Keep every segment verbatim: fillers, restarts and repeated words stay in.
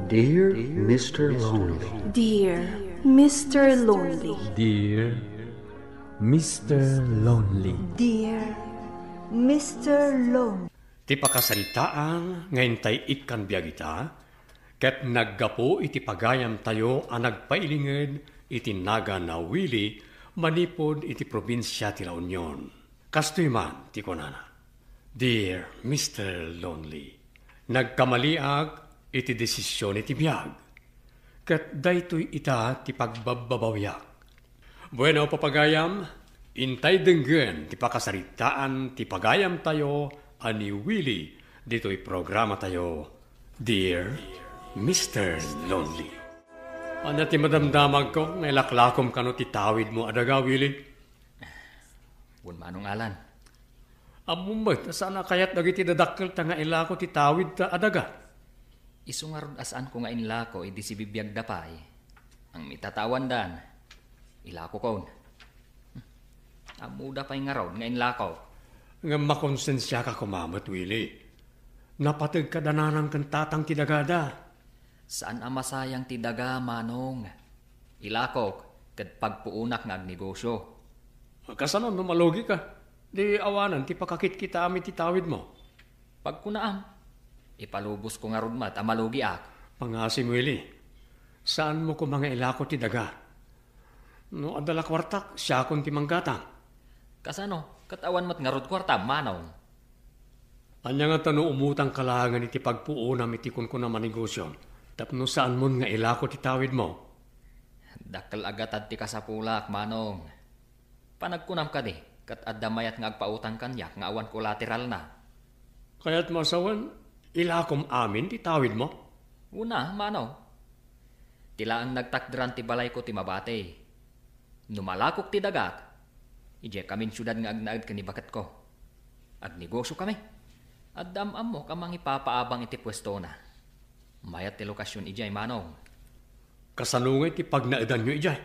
Dear Mister Lonely. Dear Mister Lonely. Dear Mister Lonely. Dear Mister Lonely. Ti pakasaritaan nga intay ikkan biag ita, ket naggapu iti pagayamtayo a nagpailinged iti nagan a Willie manipud iti probinsia ti La Union. Kastoy man ti kunana, "Dear Mister Lonely, nagkamaliak iti desisyon iti biag, ket daytoy ita ti pagbabbabawiak." Bueno, papagayam, intay denggen ti pakasaritaan ti pagayamtayo a ni Willie ditoy programatayo, Dear Mister Lonely. Ania ti madamdamagko nga ilaklakom kano ti tawidmo a daga, Willie? Wen, Manong Alan. Ammom met a saan a kayat dagiti dadakkelta nga ilako ti tawidta a daga. Isu ngarud a saanko nga inlako idi sibibiagda pay. Ang mitatawandan, ilakokon. Ammoda pay ngarud nga inlako. Ngem makonsensiaka koma met, Willie. Napateg kada nanang ken tatang ti dagada. Saan a masayang ti daga, Manong. Ilakok ket pagpuonak nga agnegosyo. Kasano no malugika? Di awanen ti pakakitkitaam iti tawidmo. Pagkunaam, ipalubosko ngarud met a malugiak. Pangasim, Willie. Saanmo koma nga ilako ti daga. No adda la kuartak, siakon ti manggatang. Kasano? Ket awan met ngarud kuarta, Manong. Ania ngata no umutangka laengen iti pagpuonam iti kunkunam a negosyo tapno saanmon nga ilako ti tawidmo? Dakkel a gatad ti kasapulak, Manong. Panagkunam kadi, ket adda mayat nga agpautang kaniak nga awan kolateralna. Kayatmo a sawen, ilakom amin ti tawidmo? Una, Manong. Ti laeng nagtakderan ti balayko ti mabati. No malakok ti dagak, idiay kamin siudad nga agnaed ken ni baketko. Agnegosyokami. Adda am-ammok a mangipapaabang iti puestona. Mayat ti lokasion idiay, Manong. Kasano ngay ti pagnaedanyo idiay?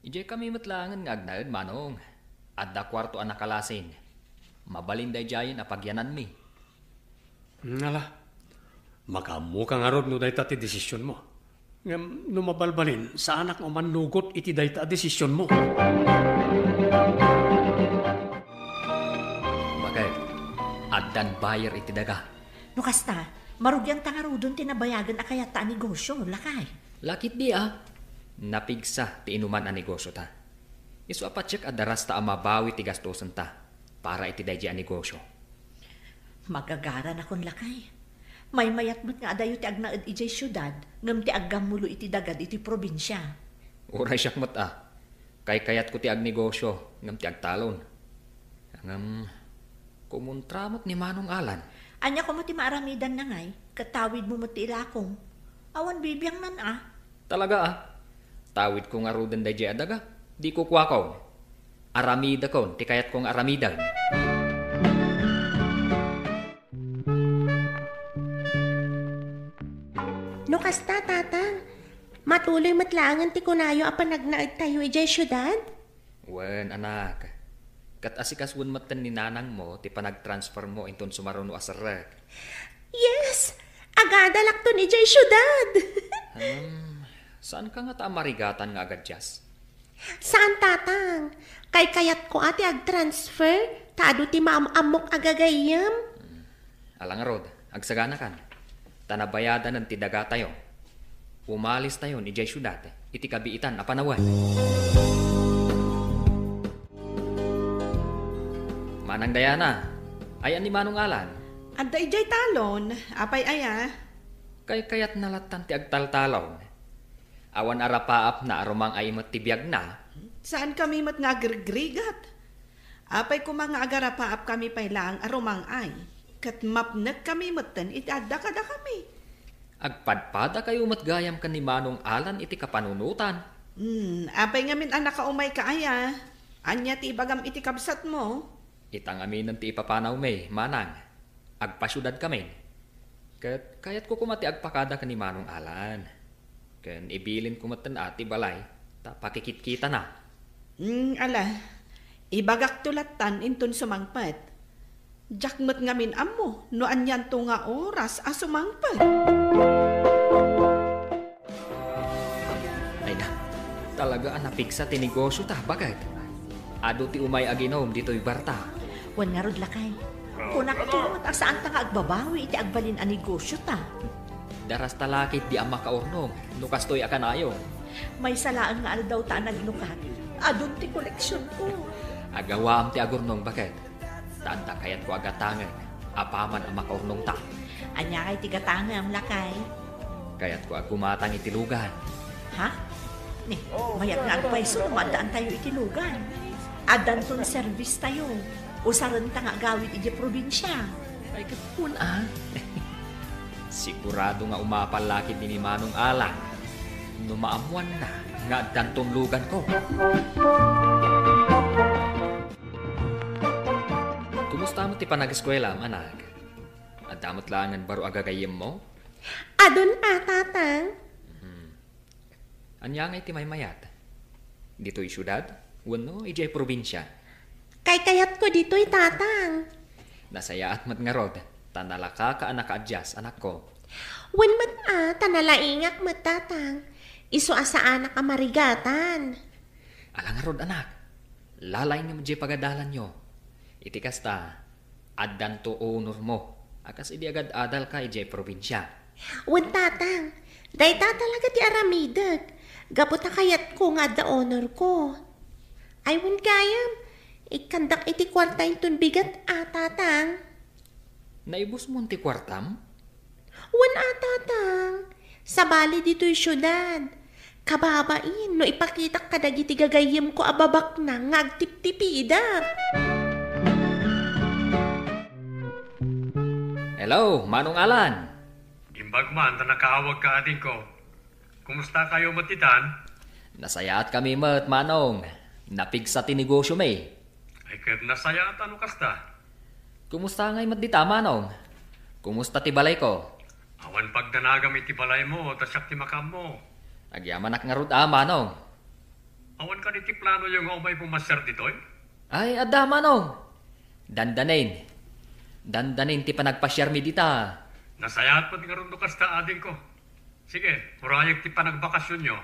Idiay kami met laengen nga agnaed, Manong. Adda kuarto a nakalasin. Mabalin daydiayen a pagyananmi. Ala, makaammoka ngarud no dayta ti desisionmo. Ngem no mabalbalin, saanak nga umannugot iti dayta a desisionmo. Bakit? Addan buyer iti daga. No kasta, marugianta ngaruden ti nabayagen a kayatta a negosyo, lakay. Lakit di a. Napigsa ti inuman a negosyota. Isu a patiek a darasta a mabawi ti gastosenta para iti daydi a negosyo. Magagaranakon, lakay. Maymayat met nga adayo ti agnaed idiay siudad ngem ti aggammulo iti dagad iti probinsia. Uray siak met a. Kaykayatko ti agnegosyo ngem ti agtalon. Ngem, kumontra met ni Manong Alan. Ania koma ti maaramidanna ngay, ket tawidmo met ti ilakom. Awan bibiangnan a. Talaga a. Tawidko ngaruden daydiay a daga. Di kukuakon. Aramidakon ti kayatko nga aramiden. No kasta, Tatang, matuloy met laengen ti kunayo a panagnaedtayo idiay siudad? Wen, anak. Ket asikasuen metten ni nanangmo ti panagtransfermo inton sumaruno a serrek. Yes! Agadalakton idiay siudad! Hmm, saanka ngata a marigatan nga agadias? Saan, Tatang. Kaykayatko a ti agtransfer, ta adu ti maam-ammok a gagayyem. Hmm. Ala ngarud, agsaganakan. Ta nabayadanen ti dagatayo. Umalistayon idiay siudad iti kabiitan a panawen. Manang Diana, ayan ni Manong Alan? Adda idiay talon, apay aya? Kaykayatna lattan ti agtaltalon. Awan arapaapna a rumang-ay met ti biagna. Saankami met nga agrigrigat. Apay koma nga agarapaapkami pay laeng a rumang-ay, ket mapnekkami metten iti adda kadakami. Agpadpadakayo met gayam ken ni Manong Alan iti kapanunotan. Hmm, apay ngamin a nakaumayka aya? Ania ti ibagam iti kabsatmo? Ita ngaminen ti ipapanawmi, Manang. Agpasiudadkamin. Ket kayatko koma ti agpakada ken ni Manong Alan. Ken ibilinko metten a ti balay ta pakikitkitana. Mm, ala, ibagakto lattan inton sumangpet. Diak met ngamin ammo no anianto nga oras a sumangpet. Talaga a napigsa ti negosiota, baket? Adu ti umay aginom ditoy barta. Wen ngarud, lakay. Kunakto met a saanta nga agbabawi iti agbalin a negosiota. Darasta la ketdi a makaurnong no kastoy a kanayon. Maysa laeng nga aldawta a naglukat, adun ti koleksionko. Agawaam ti agurnong, baket. Ta adda kayatko a gatangen apaman a makaurnongta. Ania ngay ti gatangem, lakay? Kayatko a gumatang iti lugan. Ha? Ni, mayat nga agpayso no maaddaantayo iti lugan. Addanton service tayo. Usarenta nga agawid idiay probinsia. Ay, ket kun a. Sigurado nga umapal la ketdi ni Manong Alan no maammoanna nga addanton luganko. Kumusta met ti panageskuelam, anak? Adda met laengen baro a gagayyemmo? Adun a, Tatang. Mhm. Ania ngay ti maymayat? Ditoy siudad wenno idiay probinsia? Kaykayatko ditoy, Tatang. Nasayaat met ngarud, ta nalakaka a nakaadias, anakko. Wen met a, ta nalaingak met, Tatang. Isu a saanak a marigatan. Ala ngarud, anak, lalaingem diay pagadalanyo. Iti kasta, addanto honormo a kas idi agad-adalka idiay probinsia. Wen, Tatang, dayta talaga ti aramidek, gapu ta kayatko nga adda honorko. Ay, wen gayam, ikkandak iti kuarta inton bigat a, Tatang. Naibusmon ti kuartam? Wen a, Tatang. Sabali ditoy siudad. Kababain no ipakitak kadagiti gagayyemko a babaknang nga agtiptipidak. Hello, Manong Alan. Imbag man ta nakaawagka, adingko. Kumustakayo met ditan? Nasayaatkami met, Manong. Napigsa ti negosiomi. Ay, ket nasayaat a no kasta. Kumusta ngay met dita, Manong? Kumusta ti balayko? Awan pagdanagam iti balaymo, ta siak ti makaammo. Agyamanak ngarud a, Manong. Awan kadi ti planoyo nga umay pumasiar ditoy? Ay, adda, Manong. Dandanin. Dandanin ti panagpasiarmi dita. Nasayaat met ngarud no kasta, adingko. Sige, urayek ti panagbakasionyo.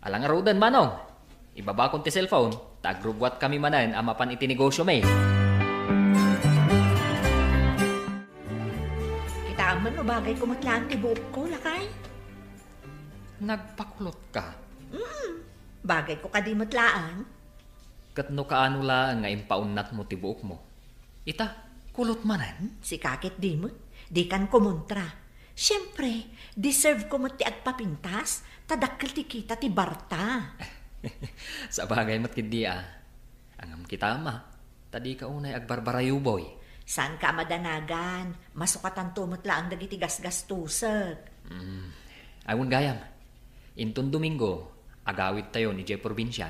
Ala ngaruden, Manong. Ibabakon ti cellphone, ta agrubbuatkami manen a mapan iti negosiomi. Kitaem man no bagayko met laeng ti buokko, lakay. Nagpakulotka? Mm, bagayko kadi met laeng. Ket no kaano laeng nga impaunatmo ti buokmo? Ita, kulot manen? Sika ketdi met, dikan kumontra. Siempre, deserve ko met ti agpapintas, ta dakkel ti kita ti barta. Sabagay met ketdi a. Ngem kitaem a, ta dika unay agbarbarayuboy. Saanka a madanagan, masukatanto met laeng dagiti gasgastusek. Mm, awan gayam. Inton Domingo, agawidtayon idiay probinsia.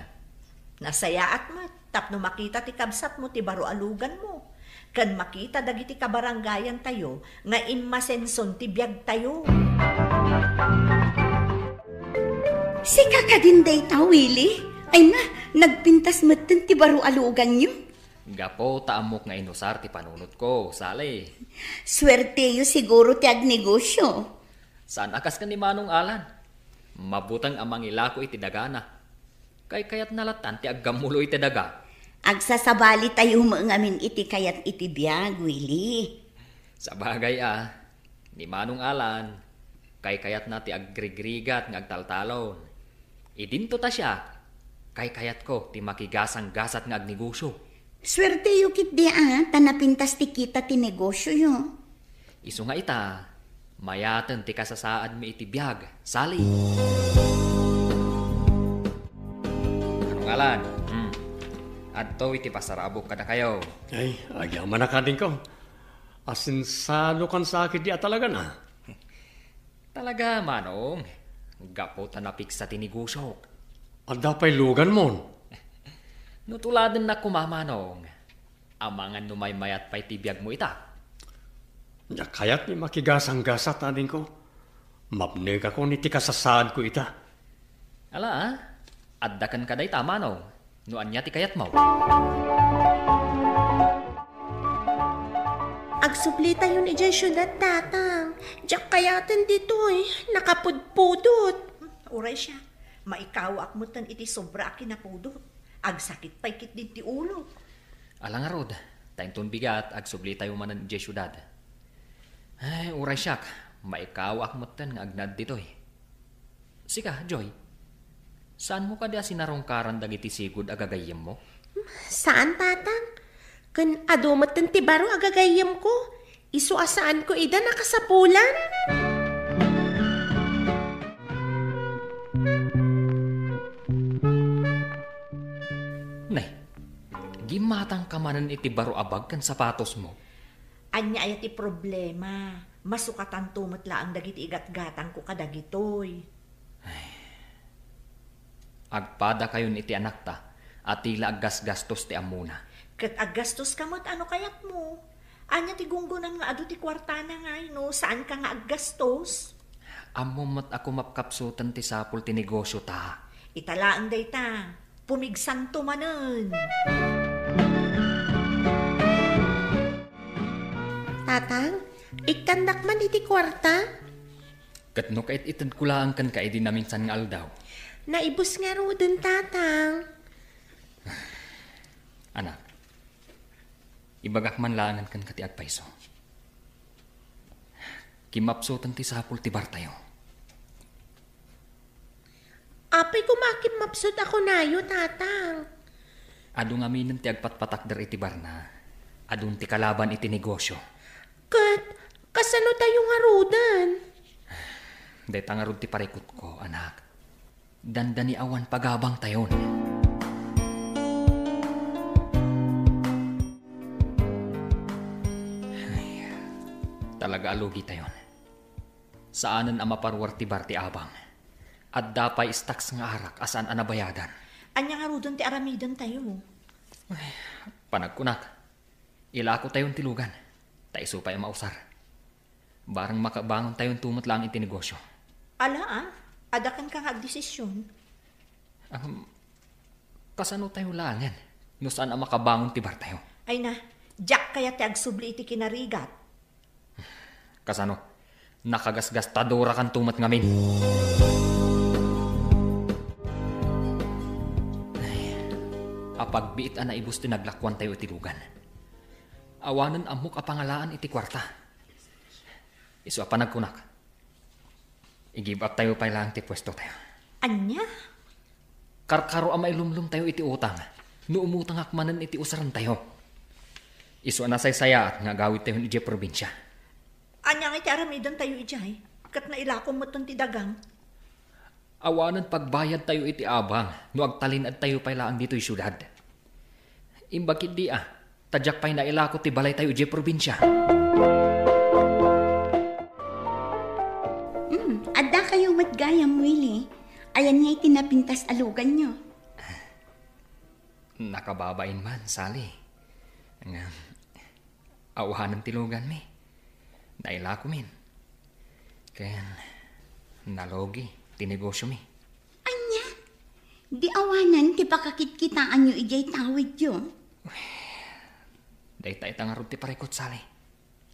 Nasayaat met tapno makita ti kabsatmo ti baro a luganmo, ken makita dagiti kabarangayantayo nga immasenson ti biagtayo. Sika kadin dayta, Willie? Ay na, nagpintas metten ti baro a luganyo. Gapu ta ammok nga inusar ti panunotko, Sally. Suerteyo siguro ti agnegosio. Saan a kas ken ni Manong Alan. Mabuteng a mangilako iti dagana. Kaykayatna lattan ti aggammulo iti daga. Agsasabalitayo met ngamin iti kayat iti biag, Willie. Sabagay a, ni Manong Alan, kaykayatna ti agrigrigat nga agtaltalon. Idinto ta siak, kaykayatko ti makigasanggasat nga agnegosio. Suerteyo ketdi a, ta napintas ti kita ti negosioyo. Isu nga ita, mayaten ti kasasaadmi iti biag, Sally. Manong Alan, hmm. Adto iti pasarabok kadakayo. Ay, agyamanak, adingko. Asensadokan sa ketdi a talagan a. Talaga, Manong. Gapu ta napigsa ti negosiok. Adda pay luganmon? No tuladennak koma, Manong. Amangan no maymayat pay ti biagmo ita. Diak kayat ti makigasanggasat, adingko. Mapnekakon iti kasasaadko ita. Ala, a? Adda kenka dayta, Manong. No ania ti kayatmo? Agsublitayon idiay siudad, Tatang. Diak kayaten ditoy. Nakapudpudot. Uray siak. Maikawaak metten iti sobra a kinapudot. Agsakit pay ketdin ti ulok. Ala ngarud, ta inton bigat, agsublitayo manen idiay siudad. Ay, uray siak, maikawaak metten nga agnaed ditoy. Sika, Joy, saanmo kadi a sinarungkaran dagiti sigud a gagayyemmo? Saan, Tatang. Ken adu metten ti baro a gagayyemko. Isu a saanko ida nakasapulan. Nay, gimmatangka manen iti baro a bag ken sapatosmo. Ania aya ti problema? Masukatanto met laeng dagiti igatgatangko kadagitoy. Ay. Agpadakayon iti anakta a ti la aggasgastos ti ammona. Ket aggastoska met a no kayatmo. Ania ti gunggonam nga adu ti kuartana ngay no saanka nga aggastos? Ammom met a kumapkapsoten ti sapul ti negosio ta. Ita laeng dayta, pumigsanto manen. Tatang, ikkandak man iti kuarta. Ket no kait-itedko laeng kenka idi naminsan nga aldaw? Naibus ngaruden, Tatang. Anak, ibagak man laengen kenka ti agpayso. Kimmapsoten ti sapul ti bartayo. Apay koma a kimmapsot a kunayo, Tatang? Adu ngaminen ti agpatpatakder iti barna. Adun ti kalaban iti negosio. Ket, kasano tayo ngaruden? Dayta ngarud ti parikutko, anak. Dandani awan pagabangtayon. Ay, talaga a lugitayon. Saanen a maparuar ti bar ti abang. Adda pay stocks nga arak a saan a nabayadan. Ania ngaruden ti aramidentayo? Ay, panagkunak, ilakotayon ti lugan, ta isu pay a mausar. Barang makabangontayon met laeng iti negosio. Ala, a, adda kenka nga agdesisyon. Am, kasano tayo laengen no saan a makabangon ti bartayo? Ay na, diak kayat ti agsubli iti kinarigat. Kasano? Nakagasgastadorakanto met ngamin. Ay, apagbiit a naibus ti naglakuantayo iti lugan. Awanen ammok a pangalaan iti kuarta. Isu a panagkunak. I-give up tayo pay laeng ti puesto tayo. Ania? Karkaro a mailumlom tayo iti utang no umutangak manen iti usaren tayo. Isu a nasaysayaat nga agawid tayo idiay probinsia. Ania nga iti aramiden tayo idiay? Ket nailakom metten ti dagang. Awanen pagbayad tayo iti abang no agtalinaed tayo pay laeng ditoy siudad. Imbag ketdi a, ta diak pay nailako ti balay tayo idiay probinsia. Hmm, adda kayo met gayam, Willie. Ayan nga iti napintas a luganyo. Nakababain man, Sally. Ngem, awanen ti luganmi. Nailakomin. Ken, nalugi ti negosyomi. Ania? Di awanen ti pakakitkitaanyo idiay tawidyo? Dayta ita ngarud ti parikut, Sally.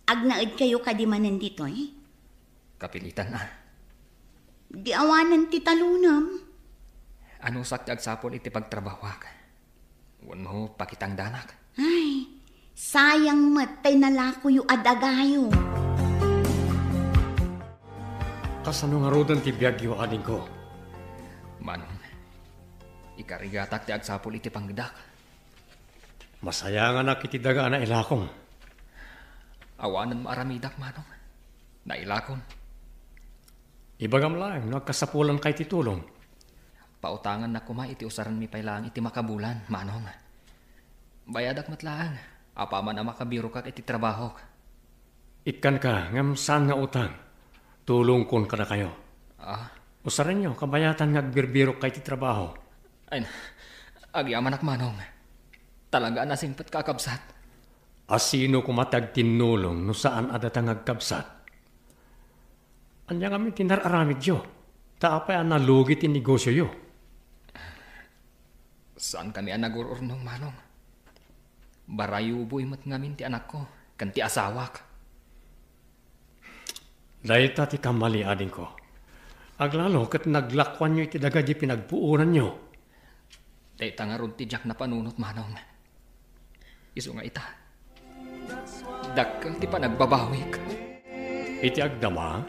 Agnaed kayo kadi manen ditoy? Kapilitan a. Di awanen ti talunem. Anusak ti agsapul iti pagtrabahoak? Wenno pakitangdanak? Ay, sayang met tay nalakoyo a dagayo. Kasano ngaruden ti biagyo, adingko? Manong, ikarigatak ti agsapul iti panggedak. Masayanganak iti daga a nailakom. Awanen maaramidak, Manong. Nailakon. Ibagam laeng no agkasapulanka iti tulong. Pautangannak koma iti usarenmi pay laeng iti makabulan, Manong. Bayadak met laeng, apaman a makabirokak iti trabahok. Ikkanka, ngem saan nga utang. Tulongkon kadakayo. Ah? Usarenyo, kabayatan nga agbirbirokka iti trabaho. Ay, agyamanak, Manong. Talaga a nasingpetka a kabsat. A sino koma ti agtinnulong no saan a data nga agkabsat? Ania ngamin ti nar-aramidyo? Ta apay a nalugi ti negosioyo? Saankami a nagur-urnong, Manong. Barayuboy met ngamin ti anakko ken ti asawak. Dayta ti kammali, adingko. Aglalo ket naglakuanyo iti daga diay pinagpuonanyo. Dayta ngarud ti diak napanunot, Manong. Isu nga ita, dakkel ti panagbabawik. Iti agdama,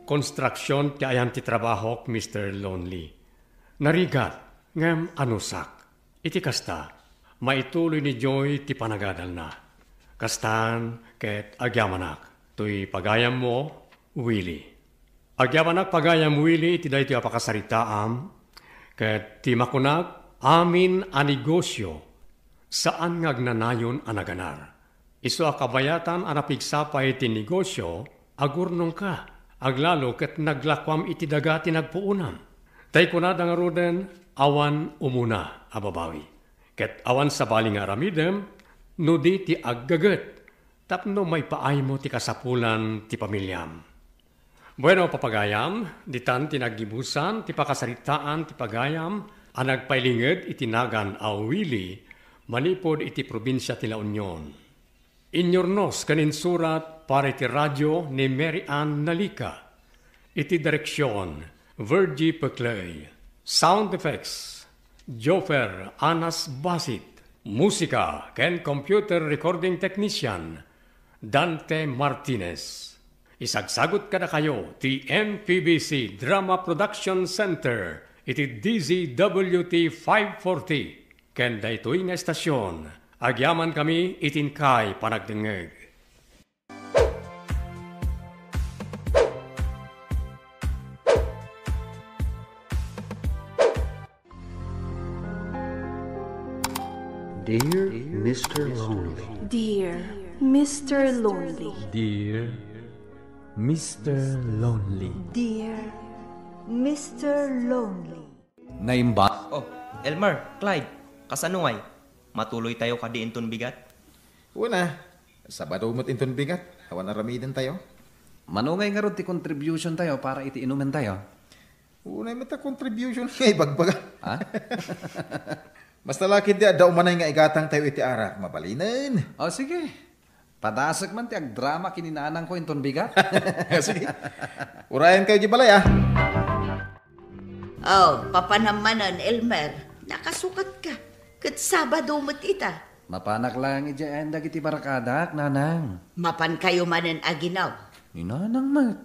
konstruksion ti ayan ti trabahok, Mister Lonely. Narigat, ngem anusak. Iti kasta, maituloy ni Joy ti panagadalna. Kastan ket agyamanak, toy pagayammo, Willie. Agyamanak pagayam, Willie, iti daytoy a pakasaritaam, ket ti makunak, amin a negosio, saan nga agnanayon a naganar. Isu a kabayatan a napigsa pay ti negosio, agurnongka, aglalo ket naglakuam iti daga ti nagpuonam. Tay kunada ngaruden, awan umuna a babawi. Ket awan sabali nga aramidem, no di ti aggaget, tapno maipaaymo ti kasapulan ti pamiliam. Bueno, papagayam, ditan ti naggibusan ti pakasaritaan ti pagayam a nagpailinged iti nagan a Willie manipud iti probinsia ti La Union. Inyurnos ken insurat para iti radio ni Mary Ann Nalica. Iti direksion, Virgie Peclay. Sound effects, Jofer Anas Basit. Musika ken computer recording technician, Dante Martinez. Isagsagut kadakayo ti N P B C Drama Production Center iti D Z W T five forty. Ken daytoy nga estasion, agyamankami iti inkay panagdengngeg. Dear Mister Lonely. Dear Mister Lonely. Dear Mister Lonely. Dear Mister Lonely. Naimba? Oh, Elmer, Clyde, kasano ngay? Matuloytayo kadi inton bigat? Wen a, Sabado met inton bigat, awan aramidentayo. Mano ngay ngarud ti contributiontayo para iti inumentayo? Unay met a contribution nga ibagbaga. Ha? Basta la ketdi adda umanay nga igatangtayo iti arak, mabalinen. O, sige. Padasek man ti agdrama ken ni nanangko inton bigat. Sige. Urayenkayo di balay, a. Oh, papanam manen, Elmer. Nakasukatka. Ket Sabado met ita. Mapanak laeng idiay ayan dagiti barkadak, nanang. Mapankayo manen aginaw. Ni nanang met.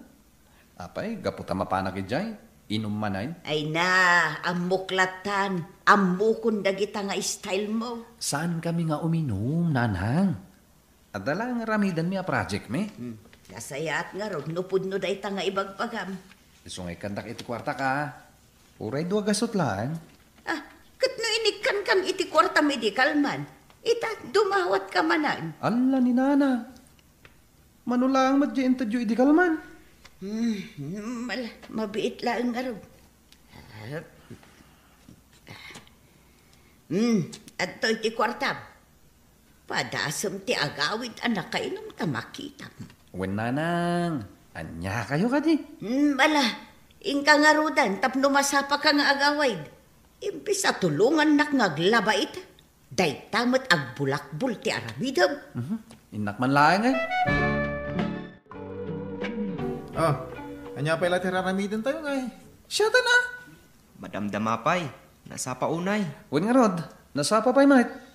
Apay, gapu ta mapanak idiay, inum manen? Ay na, ammok lattan. Ammokon dagita nga style mo. Saankami nga uminum, nanang. Adda laeng aramidenmi a project mi. Hmm. Nasayaat ngarud no pudno dayta nga ibagbagam. Isu nga ikkandak iti kuartak a. Uray dua gasut laeng. Ah, ket no inikkankan iti kuartam idi kalman, ita, dumawatka manen. Alla ni nana. Mano laeng met diay intedyo idi kalman? Hmm, hmm, mal-, mabiit laeng ngarud. Hmm, adtoy ti kuartam. Padasem ti agawid a nakainum ta makitam. Wen nanang, aniakayo kadi? Hmm, ala, inka ngaruden tapno masapaka nga agawid. Imbes a tulongannak nga aglaba ita, dayta met agbulakbol ti aramidem. Mhm. Innak man laeng, eh. Oh, ania pay la ti raramidentayo, ngay? Siatan, a. Madamdama pay. Nasapa unay. Wen ngarud, nasapa pay met.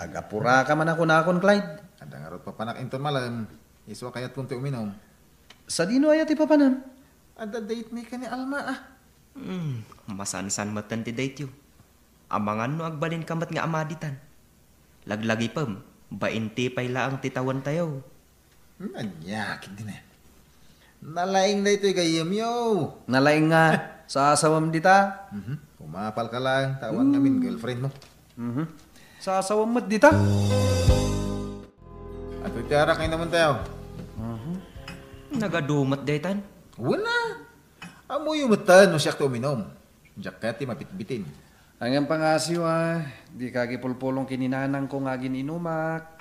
Agapuraka man a kunakon, Clyde. Adda ngarud papanak inton malem. Isu a kayatko ti uminum. Sadino aya ti papanam? Adda date mi ken ni Alma, a. Hmm, masansan metten ti date yo. Amangan no agbalinka met nga amaditan. Laglagipem, bainte pay laeng ti tawentayo. Hmm, ania ketdin, a? Nalaing daytoy gayyemyo. Nalaing nga, sasawem dita. Mhm. Umapalka laeng, ta awan ngamin girlfriend mo. Mhm. Sasawem met dita. Adtoy ti arak nga inumentayo. Mhm. Nagadu met daytan. Wen a. Ammoyo metten no siak ti uminum. Diak kayat ti mabitbitin. Ngem pangasiw a, dika agipulpulong ken ni nanangko nga agin-inumak.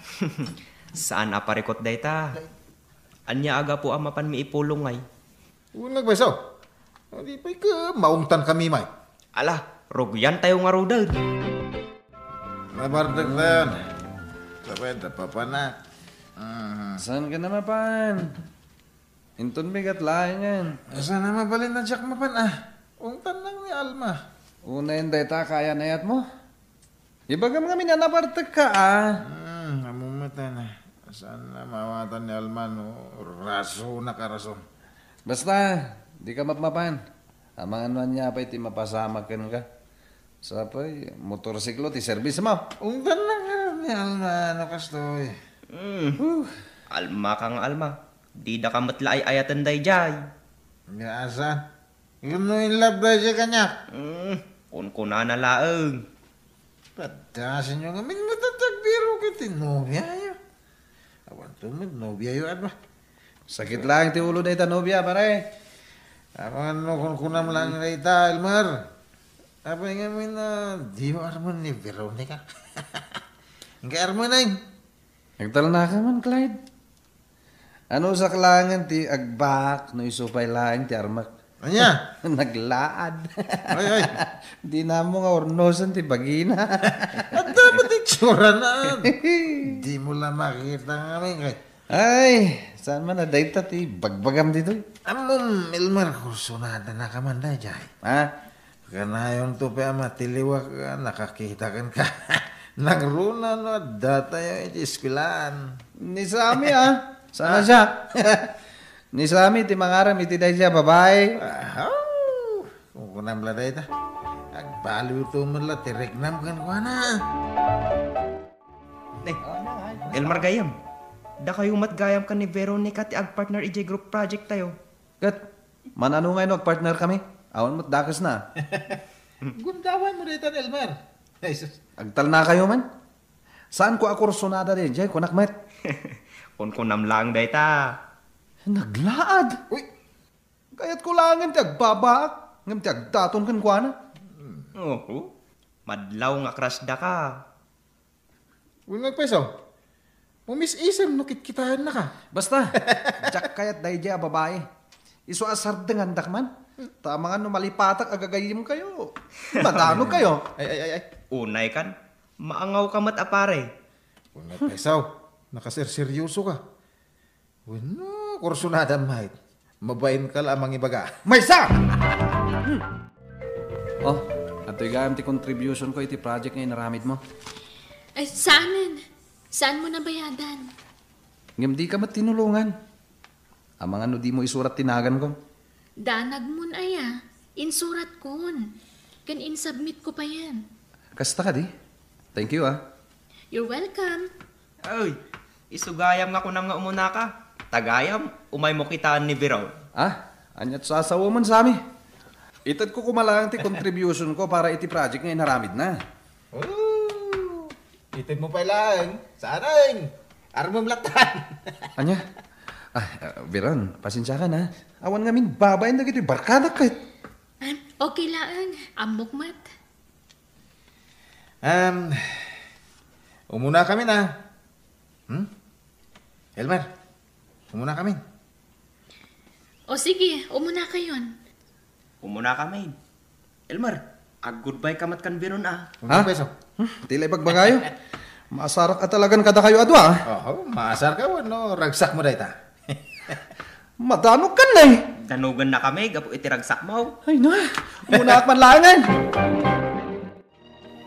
Saan a parikut dayta. Ania a gapu a mapanmi ipulong ngay? Wen nga agpayso. Di pay ket maungtankami met. Ala, rugiantayo ngaruden. Mabardegtayon. Sabay da papanak. Mhm. Saan ka na mapan? Inton bigat laengen. Saan a mabalin a diak mapan, a? Ungtan lang ni Alma. Unayen dayta a kayan-ayatmo. Ibagam ngamin a nabartekka, a. Hmm, ammom met a. Saan a maawatan ni Alma no rasonak a rason. Basta, dika mapmapan. Amangan no ania pay ti mapasamak kenka. Sapay, motorsiklo ti serbismo. Ungtan lang ni Alma no kastoy. Hmm. Huh. Alma ka nga Alma. Dida ka met la ay-ayaten daydiay. Nga asa? Wenno in love daydiay kaniak? Hmm. Kunkunana laeng. Padasenyo ngamin met a ti agbiro ket ti nobiayo. Awanto met nobiayo, adwa. Sakit laeng ti ulo dayta nobia, pare. Amangan no kunkunam laeng dayta, Elmer. Apay ngamin a dimo armen ni Veronica? Nga armen ay. Nagtalnaka man, Clyde. Anusak laengen ti agbaak no isu pay laeng ti armek. Ania? Naglaad. Ay, ay. Di namo nga urnosen ti bagina. Adda met itsurana. Dimo la makita ngamin kay. Ay, saan man a dayta ti bagbagam ditoy? Ammom, Elmer, kursunada na ka man daydiay. Ha? Kanayonto pay a matiliwak a nakakita kenka. Nangruna no addatayo iti eskuelaan. Ni Sammy, a. Saan a siak? Ni Sammy ti mangarem iti daydiay a babai. Ahaw! Kunkunam la dayta. Agbaliwto met la ti riknam kenkuana. Eh, Elmer gayam. Dakayo met gayam ken ni Veronica ti agpartner idiay group project tayo. Ket, man-ano ngay no agpartner kami? Awan met dakesna. Gundawaymo daytan, Elmer. Ay, sus. Agtalnakayo man. Saanko a kursunada daydiay, kunak met. Kunkunam laeng dayta. Naglaad. Uy. Kayatko laengen ti agbabaak, ngem ti agdaton kenkuana. Oho. Madlaw nga crush daka. Wenno, Peso, umis-isem no kitkitaennaka. Basta, diak kayat daydiay a babai. Isu a sardengandak man. Ta amangan no malipatak a gagayyemkayo. Madanogkayo. Ay, ay, ay, ay. Unay kan, maangawka met a pare. Wenno, Peso, nakaserseryosoka. Wenno, kursunadam met. Mabainka la a mangibaga. Maysa! Hmm. Oh, adtoy gayam ti contributionko iti project nga inaramidmo. Ay, saanen. Saanmo nabayadan? Ngem dika met tinulongan. Amangan no dimo isurat ti naganko. Danagmon aya. Insuratkon. Ken insubmitko payen. Kasta kadi? Thank you, a. You're welcome. Ay, isu gayam nga kunam nga umunaka. Ta gayam, umaymo kitaen ni Veron. A? Aniat sasawaem, Sammy? Itedko koma laeng ti contributionko para iti project nga inaramidna. Oh, itedmo pay laeng. Saan a? Armem lattan. Ania? A, Veron, pasensiakan, a. Awan ngamin babain dagitoy barkadak ket. Em, okay laeng. Ammok met. Em, umunakamin, a. Hmm? Elmer, umunakamin. O sige, umunakayon. Umunakamin. Elmer, ag-goodbye ka met kan Veron, a. Ha? Umunakamin, Peso. Hmm, ti la ibagbagayo. Maasarak a talagan kadakayo a dua, a. Oho, maasarka wenno ragsakmo dayta. Madanogkan, nay. Danogannakami gapu iti ragsakmo. Ay na, umunaak man laengen.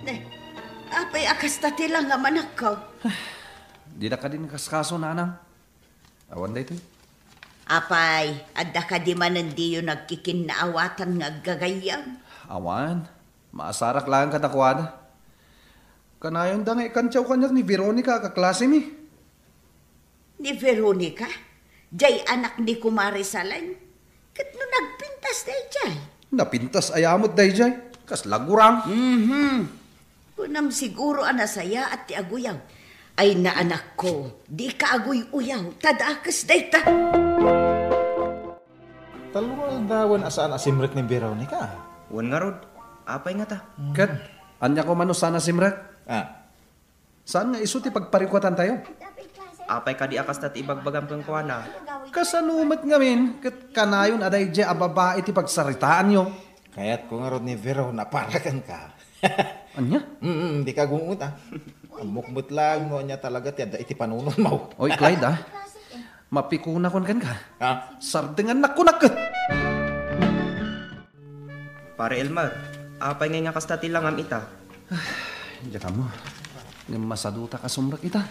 Ne, apay a kasta ti langamanakko? Dida kadi nakaskaso, nanang. Awan daytoy. Apay, adda kadi manen diyo nagkikinnaawatan nga aggagayyem? Awan. Maasarak laeng kadakuada. Kanayonda nga ikantiaw kaniak ni Veronica a kaklasemi. Ni Veronica? Diay anak ni Kumare Salen? Ket no nagpintas daydiay? Napintas aya met daydiay. Kasla gurang. Mhm. Kunam siguro a nasayaat ti aguyaw. Ay na, anakko, dika aguy-uyaw, ta dakes dayta. Tallo nga aldawen a saan a simrek ni Veronica. Wen ngarud, apay ngata? Ket, ania koma no saan a simrek? A. Saan nga isu ti pagparikuatantayo? Apay kadi a kasta ti ibagbagam kenkuana? Kasano met ngamin ket kanayon a daydiay a babai ti pagsaritaanyo? Kayatko ngarud ni Veron a para kenka. Ania? Mm, dika gungot, a. Ammok met laeng no ania talaga ti adda iti panunotmo. Oy, Clyde, a. Mapikunakon kenka. Ha? Sardengannak kunak ket. Pare Elmer, apay ngay nga kasta ti langam ita? Diak ammo. Ngem masadutak a sumrek ita.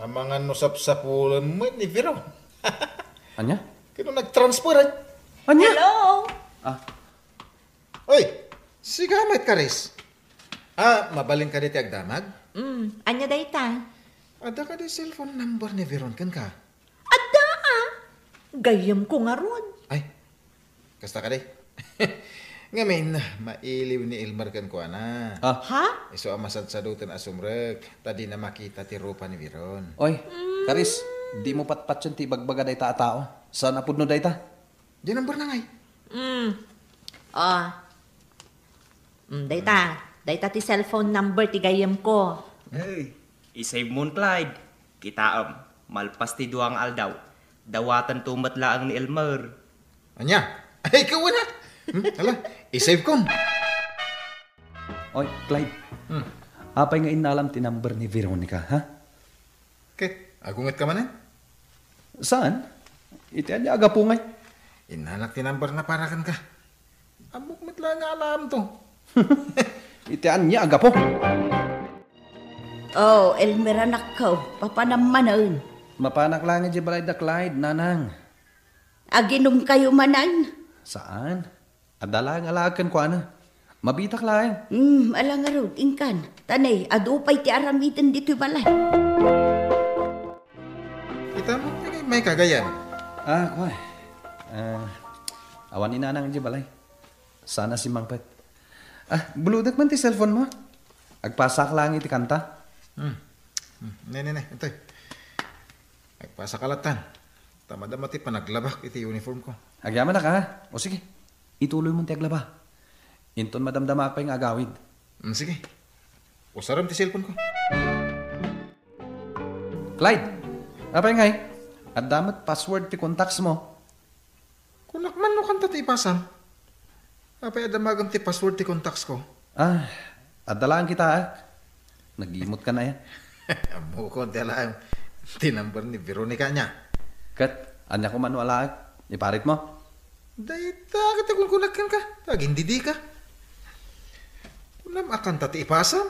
Amangan no sapsapulen met ni Veron. Ania? Kano nagtransfer, eh? Ania? Hello? Ah. Oy, sika met, Karis. Ah, mabalin kadi ti agdamag? Mm, ania dayta? Adda kadi cellphone number ni Veron kenka? Adda, ah. Gayyemko ngarud. Ay, kasta kadi. Ngamin, mailiw ni Elmer kenkuana. Ah. Ha? Isu a masadsadoten a sumrek, ta dina makita ti rupa ni Veron. Oy, Karis, dimo patpatien ti ibagbaga dayta a tao. Saan a pudno dayta? Diay number na ngay? Mm. Ah. Mm, dayta. Dayta ti cellphone number ti gayyemko. Hey, isave mon, Clyde. Kitaem, malpas ti dua nga aldaw, dawatanto met laeng ni Elmer. Ania? Ay, ikaw na. Hmm, hala, isave kon. Oy, Clyde. Hmm. Apay nga innalam ti number ni Veronica, ha? Ket, agungetka manen? Saan? Iti ania a gapu ngay? Innanak ti number na para kenka. Ammok met la nga alaamto. Iti ania a gapu? Oh, Elmer anakko, papanam manen. Mapanak laeng idiay balay da Clyde, nanang. Aginumkayo manen? Saan? Adda laeng alaak kenkuana. Mabitak laeng. Hmm, ala ngarud, inkan. Ta ne, adu pay ti aramiden ditoy balay. Kita mo, may kagayan. Ah, kuan. Ah, awan ni nanang idiay balay. Saan a simmangpet. Ah, bulodek man ti cellphone mo. Agpasak laeng iti kanta. Hmm. Hmm. Ne, ne, ne. Itoy. Agpasak a lattan. Ta madama ti panaglabak iti uniform ko. Agyamanak, ha? O sige. Ituloy mo ti aglaba. Inton madamdamaak pay nga agawid. Hmm, sige. Usarem ti cellphone ko. Clyde, apay ngay? Adda met password ti contacts mo. Kunak man no kanta ti ipasam. Apay a damagem ti password ti contacts ko? Ah, adda laeng kitaek. Nagimot ka na ya. Ammokon ti alaem ti number ni Veronica nia. Ket, ania koma no alaek? Iparit mo? Dayta ket ti kunkunak kenka. Agindidika. Kunam a kanta ti ipasam.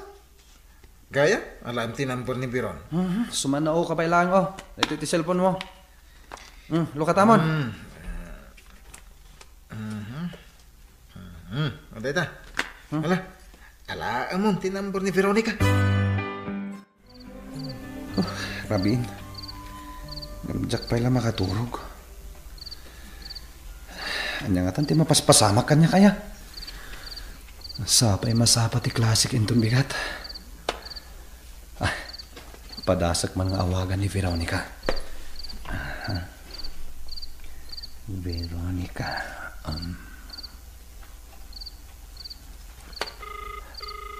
Gayam, alaem ti number ni Veron. Mhm, sumanao ka pay laeng, oh. Ito ti cellphone mo. Hmm, lukatamon. Hmm. Mhm. Mhm. O, dayta. Hmm. Ala. Alaemon ti number ni Veronica. Oh, rabiin. Ngem diak pay la makaturog. Ania ngatan ti mapaspasamak kaniak aya? Sapay masapa ti classic inton bigat. Ah, padasek man nga awagan ni Veronica. Aha. Veronica, um.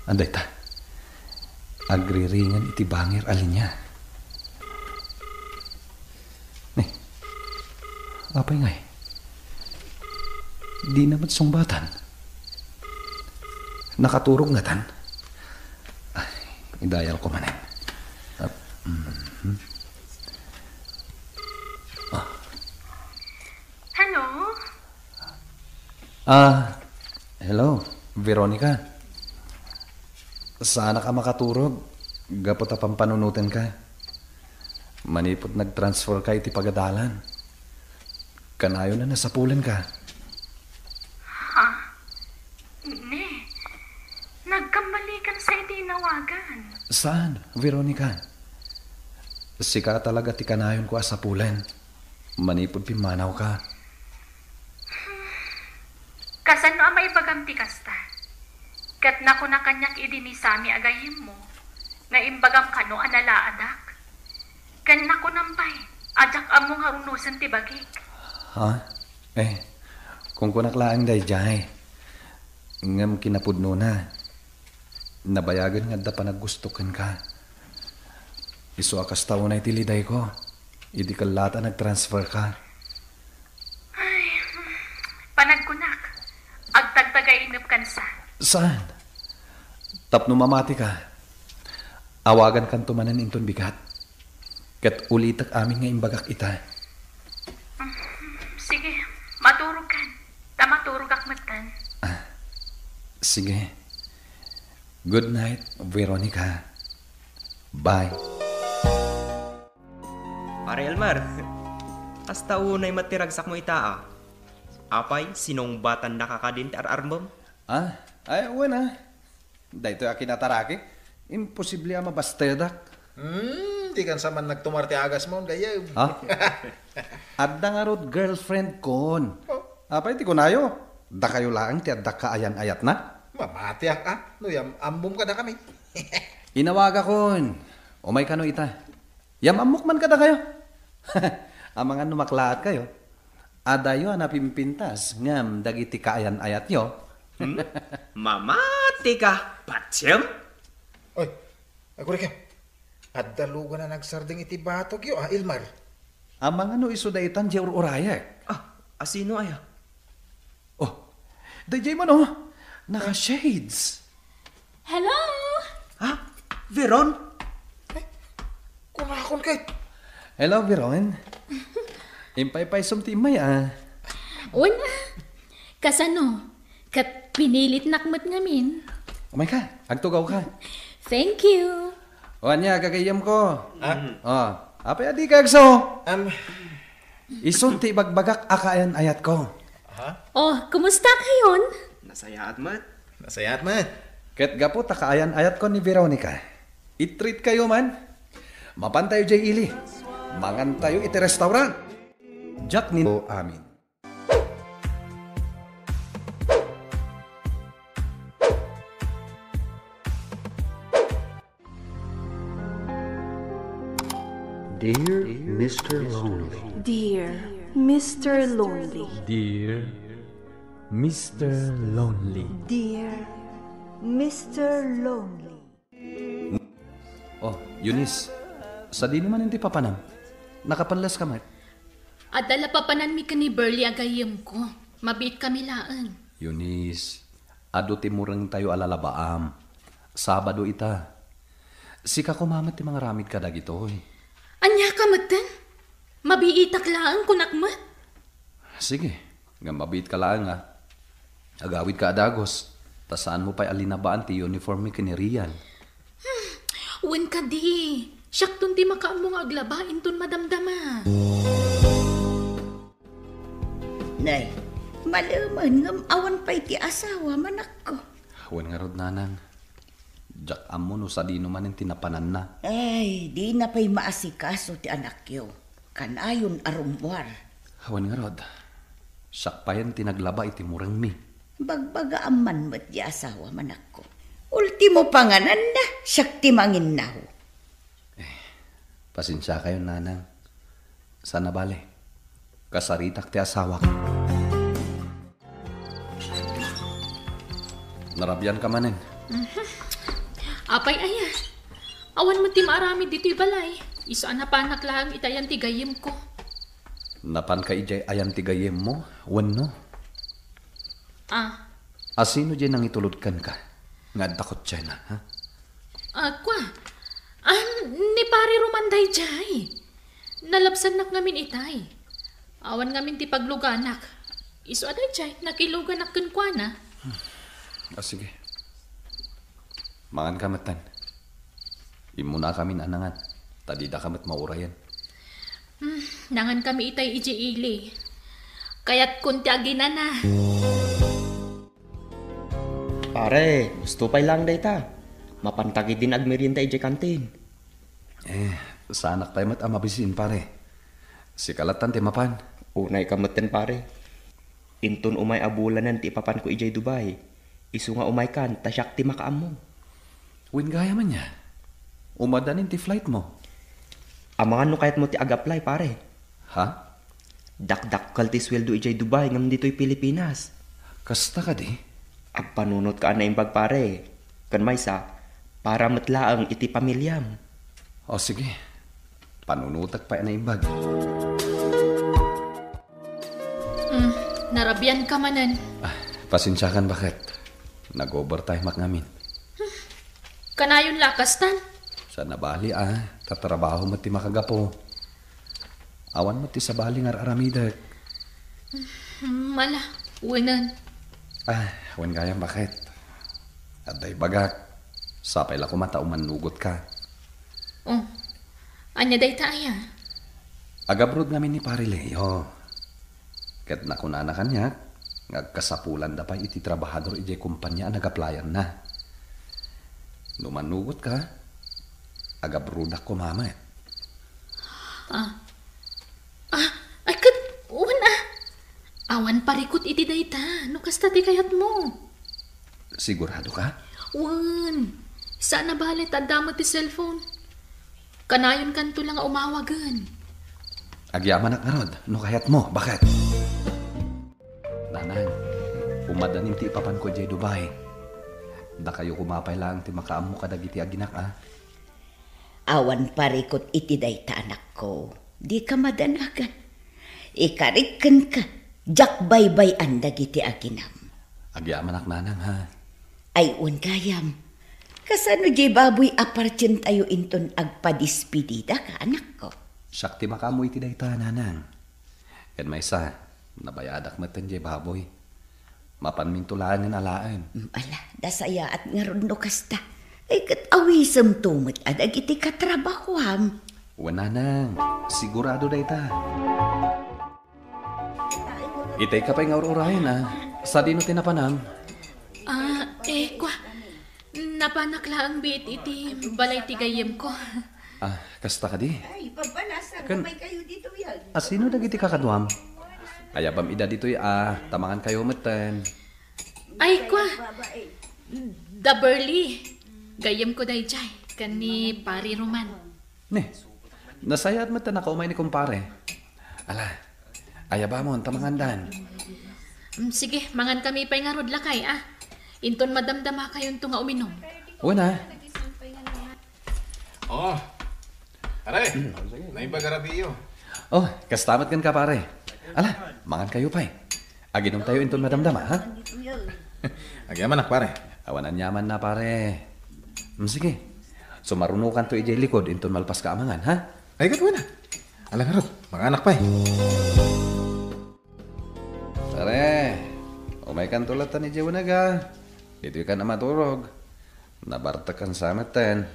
Adda ita. Agriringan iti bangir a linia. Ni, apay ngay? Dina met sungbatan. Nakaturog ngatan? Ay, idayal ko manen. Ah, mhm. Ah. Hello? Ah, hello, Veronica. Saanak a makaturog gapu ta pampanunotenka. Manipud nagtransfer ka iti pagadalan, kanayon a nasapulenka. Ha? Ne, nagkamalikan sa iti inawagan. Saan, Veronica? Sika talaga ti kanayonko a sapulen. Manipud pimmanawka. Kasano a maibagam ti kasta? Ket nakuna kaniak idi ni Sammy a gayyemmo nga imbagam kano a nalaadak? Ken nakunam pay a diak ammo nga unosen ti bagik. Ha? Eh, kunkunak laeng daydiay. Ngem kinapudnona, nabayagen nga adda panaggusto kenka. Isu a kasta unay ti lidayko, idi kellaat a nagtransfer ka. Ay, panagkunak, agtagtagainep kansa. Saan? Tapno mamati ka, awagan kanto manen inton bigat. Ket ulitek amin nga imbagak ita. Sige, maturogkan. Ta maturogak metten. Ah, sige. Good night, Veronica. Bye. Pare Elmer, kasta unay met ti ragsakmo ita, a. Apay, sinungbatannaka kadin ti ar-armem? Ah, ay, wen a. Daytoy a kinataraki, imposible a mabastedak. Hmm, dikan sa man nagtumar ti agasmon, gayyem. Ha? Adda ngarud girlfriend kon. Oh. Apay ti kunayo? Dakayo laeng ti adda kaayan-ayatna? Mamatiak a, no yam-ammom kadakami. Inawagakon. Umay kano ita. Yam-ammok man kadakayo. Amangan no maklaat kayo. Adayo a napimpintas ngem dagiti kaayan-ayatyo. Hmm? Mamatika, patiem? Oy, agurikyo. Adda lugan a nagsardeng iti batogyo, a, Elmer. Amangan no isu daytan diay ur-urayek. Ah, asino aya? Oh, daydiay man, oh. Naka-shades. Hello? Ha? Veron? Kunakon ket. Hello, Veron. Impaypaysom ti immay, a. Wen a. Kasano? Ket pinilitnak met ngamin. Umay ka, agtugaw ka. Thank you. O, ania, gagayyemko? Ha? O, apay a dika agso? Am. Isun ti ibagbagak a kaayan-ayatko. Ha? Oh, kumusta kayon? Nasayaat met. Nasayaat met. Ket gapu ta kaayan-ayatko ni Veronica, i-treat kayo man. Mapantayo diay ili. Mangantayo iti restaurant. Jack ni amin. Dear Mister Lonely. Dear Mister Lonely. Dear Mister Lonely. Dear Mister Lonely. Oh, Eunice, sadino manen ti papanam? Nakapelles ka met? Adda la papananmi ken ni Burley a gayyemko. Mabiit kami laeng. Eunice, adu ti murengtayo a lalabaam. Sabado ita. Sika koma met ti mangaramid kadagitoy. Ania ka metten? Mabiitak laeng, kunak met. Sige, ngem mabiit ka laeng, a. Agawid ka a dagus, ta saanmo pay a linabaan ti uniform mi ken ni Rian. Hmm, wen kadi, siakton ti makaammo nga aglaba inton madamdama. Nay, malemen ngem awan pay ti asawa, manakko. Wen ngarud, nanang. Diak ammo no sadino manen ti napananna. Ay, dina pay maasikaso ti anakyo. Kanayon a rummuar. Wen ngarud, siak payen ti naglaba iti murengmi. Bagbagaam man met ti asawa, manakko. Ultimo pangananna, siak ti manginnaw. Eh, pasensia kayo, nanang. Saan a bale, kasaritak ti asawak. Narabian ka manen. Mhm. Apay aya? Awan met ti maaramid ditoy balay. Isu a napanak laeng iti ayan ti gayyemko. Napan ka idiay ayan ti gayyemmo, wenno? Ah. Asino diay nangitulod kenka nga adda kotsena, ha? Ah, kua. Ah, ni Pare Roman daydiay. Nalabsannak ngamin itay. Awan ngamin ti pagluganak. Isu a daydiay, nakiluganak kenkuana. Ah, sige. Mangan ka metten. Immuna kamin a nangan, ta dida ka met maurayen. Hmm, nangan kami itay idiay ili. Kayatkon ti aginana. Pare, gusto pay lang dayta. Mapan ta ketdin agmerienda idiay kantin. Eh, saanak pay met a mabisin, pare. Sika lattan ti mapan. Unay ka metten, pare. Inton umay a bulanen ti ipapanko idiay Dubai, isu nga umaykan ta siak ti makaammo. Wen gayam ania? Umadanin ti flight mo? Amangan no kayatmo ti ag-apply, pare. Ha? Dakdakkel ti sueldo idiay Dubai ngem ditoy Pilipinas. Kasta kadi? Agpanunotka a naimbag, pare. Ken maysa, para met laeng iti pamiliam. O sige, panunotek pay a naimbag. Hmm, narabian ka manen. Ah, pasensiakan baket. Nag-overtime ak ngamin. Kanayon la a kastan. Saan a bali a, ta trabaho met ti makagapu. Awan met ti sabali nga ar-aramidek. Mala, wenen. Ah, wen gayam, baket. Adda ibagak. Sapay la koma ta umannugotka. Oh, ania dayta aya? Agabroad ngamin ni Pare Leo. Ket nakunana kaniak nga agkasapulanda pay iti trabahador idiay kompania a nagaplayanna. No mannugotka, agabroadak koma met. Ah. Ah, ay ket, wen a. Awan parikut iti dayta, no kasta ti kayatmo. Sigurado ka? Wen. Saan a bali ta adda met ti cellphone. Kanayonkanto la nga umawagen. Agyamanak ngarud, no kayatmo, baket. Nanang, umadanin ti ipapanko idiay Dubai. Dakayo koma pay laeng ti makaammo kadagiti aginak, a. Awan parikut iti dayta, anakko. Dika madanagan. Ikarik kenka, diak baybay-an dagiti aginam. Agyamanak, nanang, ha? Ay, wen gayam. Kasano diay baboy a partientayo inton agpadispidida ka, anakko? Siak ti makaammo iti dayta, nanang. Ken maysa, nabayadak metten diay baboy. Mapanminto laengen alaen. Mm, ala, dasayaat ngarud no kasta. Ay, ket awisemto met a dagiti katrabahoam. Wen, nanang, sigurado dayta. Itay ka pay nga ur-urayen, a. Sadino ti napanam? Ah, eh, kua. Napanak laeng biit iti balay ti gayyemko. Ah, kasta kadi? Ay, pabbalasang, ken umay kayo ditoy, a. Asino dagiti kakaduam? Ayabam ida ditoy, a, ta mangan kayo metten. Ay, kua. Da Burley. Gayyemko daydiay, ken ni Pari Roman. Ne, nasayaat met ta nakaumay ni kumpare. Ala, ayabamon ta mangandan. Mm, sige, mangan kami pay ngarud, lakay, a. Inton madamdama kayonto nga uminom. Wen a. Oh, pare, naimbag a rabiyo. Oh, kasta met kenka, pare. Ala, mangan kayo pay. Aginom tayo inton madamdama, ha? Agyamanak, pare. Awan aniamanna, pare. Mm, sige. Sumarunokanto idiay likod inton malpaska a mangan, ha? Ay, ket wen a. Ala ngarud, manganak pay. Pare, umaykanto latta idiay uneg a. Ditoykan a maturog. Nabartekkan sa metten.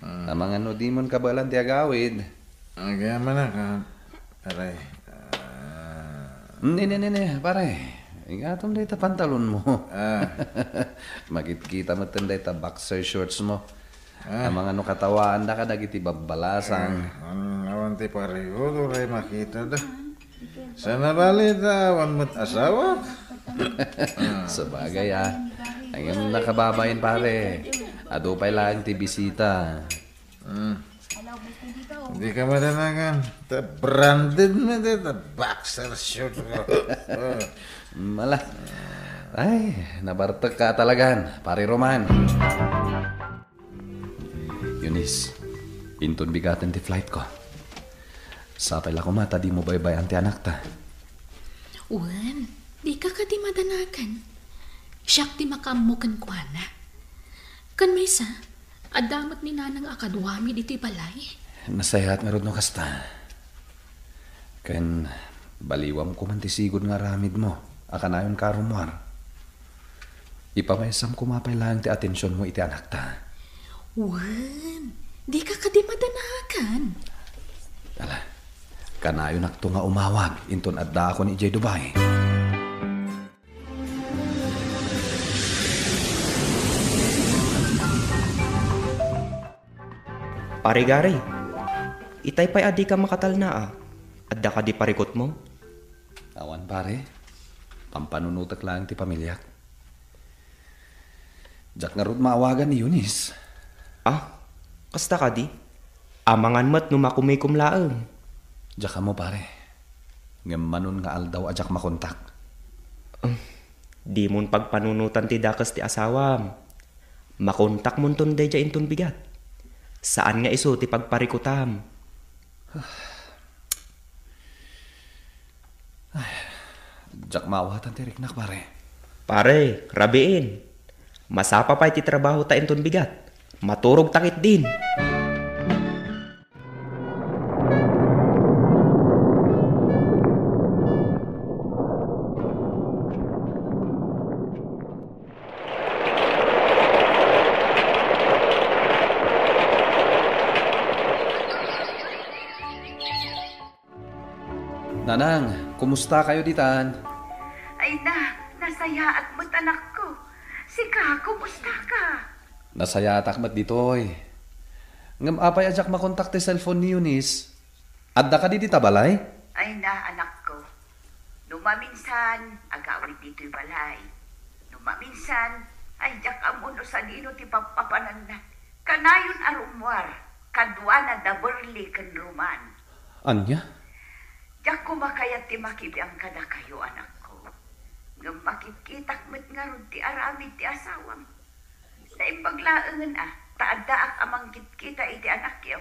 Mm. Amangan no dimon kabaelan ti agawid. Agyamanak, a. Aray. Ah. Ni, ni, ni, ni, pare. Ingatom dayta pantalonmo. Ah. Makitkita metten dayta boxer shortsmo. Ah. Amangan no katawaanda kadagiti babbalasang. Ah, awan ti parikut, uray makitada. Saan a bali ta awan met asawak? Sabagay, a. Ngem nakababain, pare. Adu pay laeng ti bisita. Hmm. Dika madanagan. Ta branded met ta boxer short ko. Mala. Ay, nabartekka talagan, Pare Roman. Eunice, inton bigaten ti flightko. Sapay la koma ta dimo baybay-an ti anakta. Wen, dika kadi madanagan. Siak ti makaammo kenkuana. Ken maysa, adda met ni Nanang a kaduami ditoy balay. Nasayaat ngarud no kasta. Ken baliwam koman ti sigud nga aramidmo a kanayonka a rummuar. Ipamaysam koma pay laeng ti atensionmo iti anakta. Wen, dika kadi madanagan. Ala, kanayonakto nga umawag inton addaakon idiay Dubai. Pare Gary, itay pay a dika makatalna a. Adda kadi parikutmo? Awan, pare. Pampanunotek laeng ti pamiliak. Diak ngarud maawagan ni Eunice. Ah, kasta kadi? Amangan met no makumikom laeng. Diak ammo, pare. Ngem manon nga aldaw a diak makontak. Em, dimon pagpanunotan ti dakes ti asawam. Makontakmonton daydiay inton bigat. Saan nga isu ti pagparikutam. Ay, diak maawatan ti riknak, pare. Pare, rabiin. Masapa pay ti trabahota inton bigat. Maturogta ketdin. Nanang, kumusta kayo ditan? Ay na, nasayaat met, anakko. Sika, kumusta ka? Nasayaatak met ditoy. Ngem apay a diak makontak ti cellphone ni Eunice? Adda kadi dita balay? Ay na, anakko. No maminsan, agawid ditoy balay. No maminsan, ay diak ammo no sadino ti pappapananna. Kanayon a rummuar, kaduana da Burley ken Roman. Ania? Diak koma kayat ti makibiang kadakayo, anakko. Ngem makitkitak met ngarud ti aramid ti asawam. Naimbag laengen a, ta addaak a mangkitkita iti anakyo.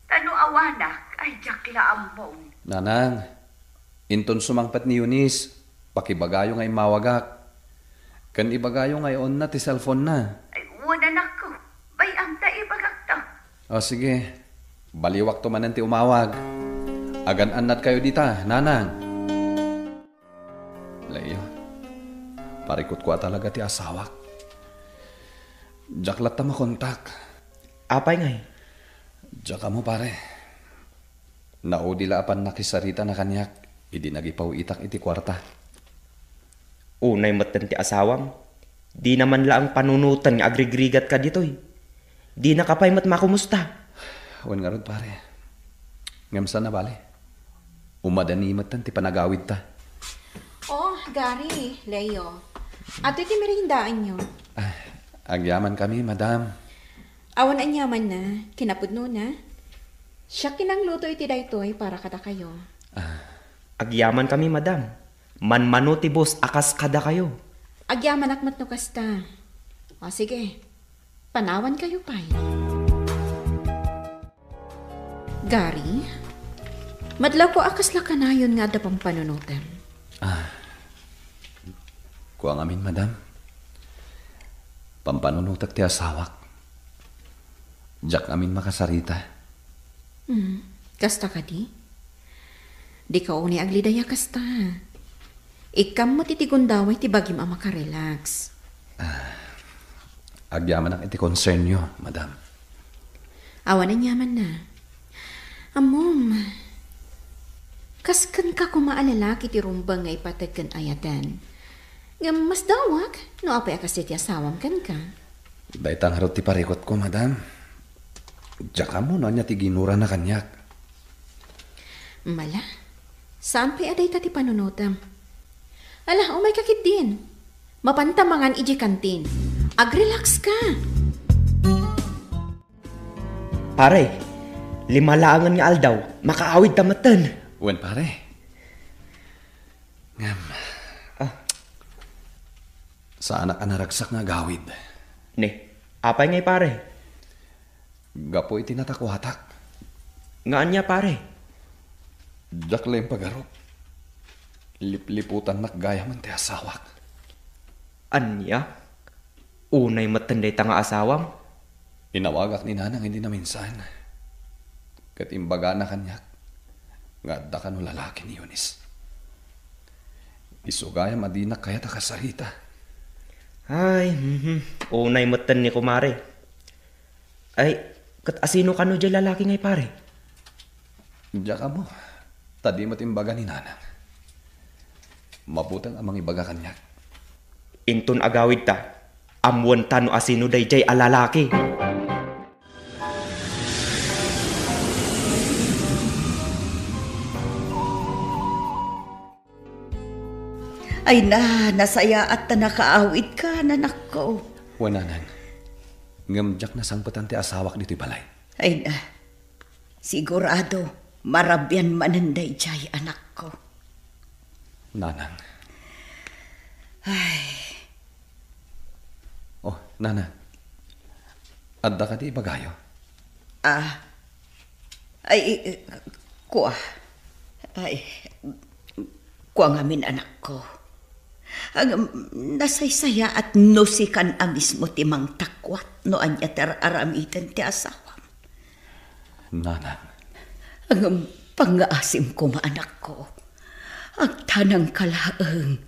Ta no awanak, ay diak la ammon. Nanang, inton sumangpet ni Eunice, pakibagayo nga immawagak. Ken ibagayo nga ionna ti cellphone na. Ay, wen, anakko. Bay-am ta ibagakto. O, sige. Baliwakto manen ti umawag. Agan-annadkayo dita, Nanang. Leo, parikutko a talaga ti asawak. Diak latta makontak. Apay ngay? Diak ammo, pare. Naudi la a pannakisarita na kaniak idi nagipaw-itak iti kuarta. Unay metten ti asawam, dina man laeng panunoten nga agrigrigat ka ditoy. Dinaka pay met makumusta. Wen ngarud, pare. Ngem saan a bale. Umadani metten ti panagawidta. Oh, Gary, Leo. Adtoy ti meriendaanyo. Ah, agyamankami, madam. Awan aniamanna, kinapudnona. Siak ti nangluto iti daytoy para kadakayo. Ah. Agyamankami, madam. Manmano ti boss a kas kadakayo. Agyamanak met no kasta. O, sige. Panawankayo pay. Gary, madlawko a kasla kanayon nga adda pampanunotem. Ah, kua ngamin, madam. Pampanunotek ti asawak. Diak ngamin makasarita. Hmm, kasta kadi? Dika unay aglidaya kasta. Ikkam met iti gundaway ti bagim a makarelax. Ah, agyamanak iti concernyo, madam. Awan aniamanna. Ammom, kas kenka koma a lalaki ti rumbeng nga ipateg ken ayaten. Ngem masdawak no apay a kas iti asawam kenka. Dayta ngarud ti parikutko, madam. Diak ammo no ania ti ginurana kaniak. Mala, saan pay a dayta ti panunotem. Ala, umayka ketdin. Mapanta mangan idiay kantin. Agrelax ka. Pare, lima laengen nga aldaw, makaawidta metten. Wen, pare. Ngem, ah, saanak a naragsak nga agawid. Ne, apay ngay, pare? Gapu iti natakuatak. Nga ania, pare? Diak la impagarup. Lipliputannak gayamen ti asawak. Ania? Unay metten dayta nga asawam? Inawagak ni Nanang idi naminsan. Ket imbagana kaniak nga adda kano lalaki ni Eunice. Isu gayam a dinak kayat a kasarita. Ay, mhm. Unay metten ni kumare. Ay, ket asino kano diay lalaki ngay, pare? Diak ammo, ta di met imbaga ni Nanang. Mabuteng a mangibaga kaniak. Inton agawidta, ammoenta no asino daydiay a lalaki. Ay na, nasayaat ta nakaawidka, nanakko. Wen, Nanang. Ngem diak nasangpetan ti asawak ditoy balay. Ay na, sigurado, marabian manen daydiay, anakko. Nanang. Ay. Oh, Nanang. Adda kadi ibagayo? Ah. Ay, i-, i-, kua. Ay, kua ngamin, anakko. Ngem, nasaysayaat no sikan a mismo ti mangtakuat no ania ti ar-aramiden ti asawam. Nanang. Ngem, pangngaasim koma, anakko. Agtanangka laeng.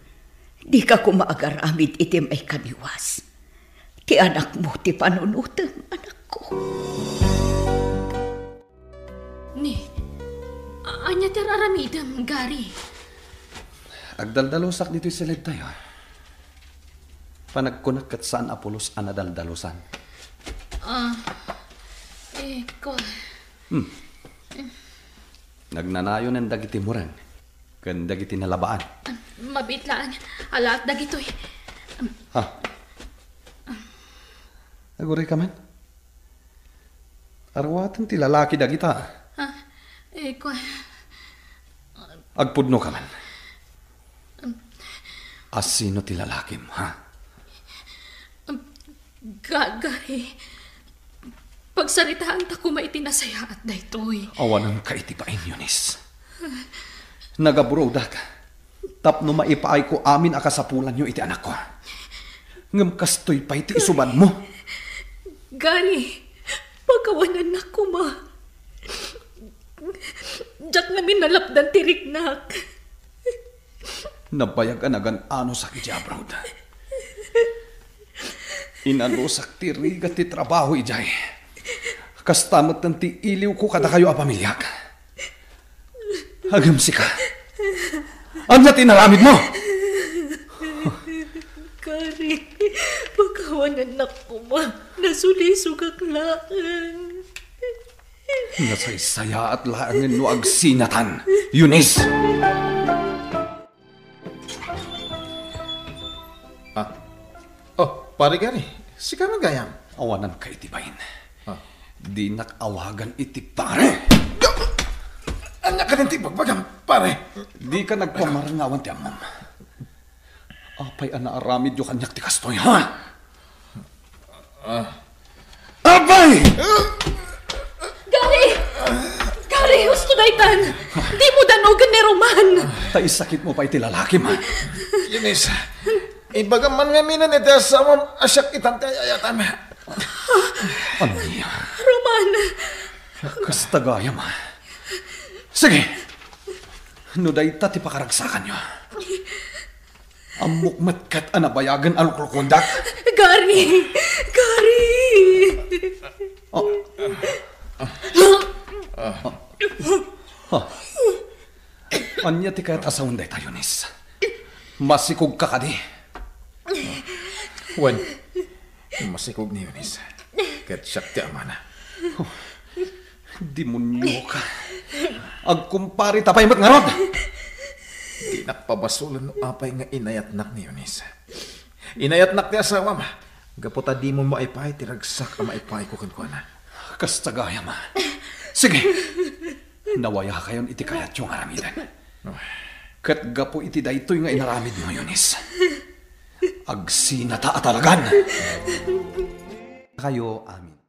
Dika koma agaramid iti maikaniwas. Ti anakmo ti panunotem, anakko. Ni, a-, Ania ti ar-aramidem, Gary? Agdaldalusak ditoy siledtayo. Panagkunak ket saan a pulos a nadaldalusan. Ah, eh, kua. Hmm. Nagnanayonen dagiti mureng ken dagiti nalabaan. Mabiit laeng. Alaat dagitoy. Ha? Agurayka man? Aruaten ti lalaki dagita. Ah, eh, kua. Agpudno ka man. Asino ti lalakim, ha? Ga-, Gary, pagsaritaanta koma iti nasayaat daytoy. Awanan ka iti bain, Eunice. Nagaburodak tapno maipaayko amin a kasapulanyo iti anakko. Ngem kastoy pay ti isubadmo. Gary, pakawanannak koma. Diak ngamin nalapdan ti riknak. Nabayag a nagan-anosak idiay abroad. Inanusak ti rigat ti trabaho idiay. Kasta metten ti iliwko kadakayo a pamiliak. Ngem sika, ania ti inaramidmo? Gary, pakawanannak koma. Nasulisogak laeng. Nasaysayaat laengen no agsinatan, Eunice! Ah. Oh, Pare Gary, sika man gayam? Awanan ka iti bain. Ah. Dinak awagan iti pare. Ania kadin ti ibagbagam, pare? Dika nagpamarngawan ti ammom. Apay a naaramidyo kaniak ti kastoy, ha? Ah. Apay! Gary! Gary, husto daytan! Dimo danogen ni Roman! Ta isakitmo pay ti lalakim, ha? Eunice, ibagam man ngaminen iti asawam a siak itan ti ay-ayatam. Ania? Roman! Kasta gayam, ha? Sige! No dayta ti pakaragsakanyo. Ammok met ket a nabayagen a luklukuendak. Gary! Gary! Oh. Oh. Oh. Ania ti kayat a sawen dayta, Eunice? Masikogka kadi? Wen, masikog ni Eunice. Ket siak ti amana. Oh. Demonioka. Agkumpareta pay met ngarud. Dinak pabasolen no apay nga inayatnak ni Eunice. Inayatnak ti asawam gapu ta dimo maipaay ti ragsak a maipaayko kenkuana. Kasta gayam, a. Sige. Nawayakayon iti kayatyo nga aramiden. Ket gapu iti daytoy nga inaramidmo, Eunice, agsinata a talagan. Kayo amin.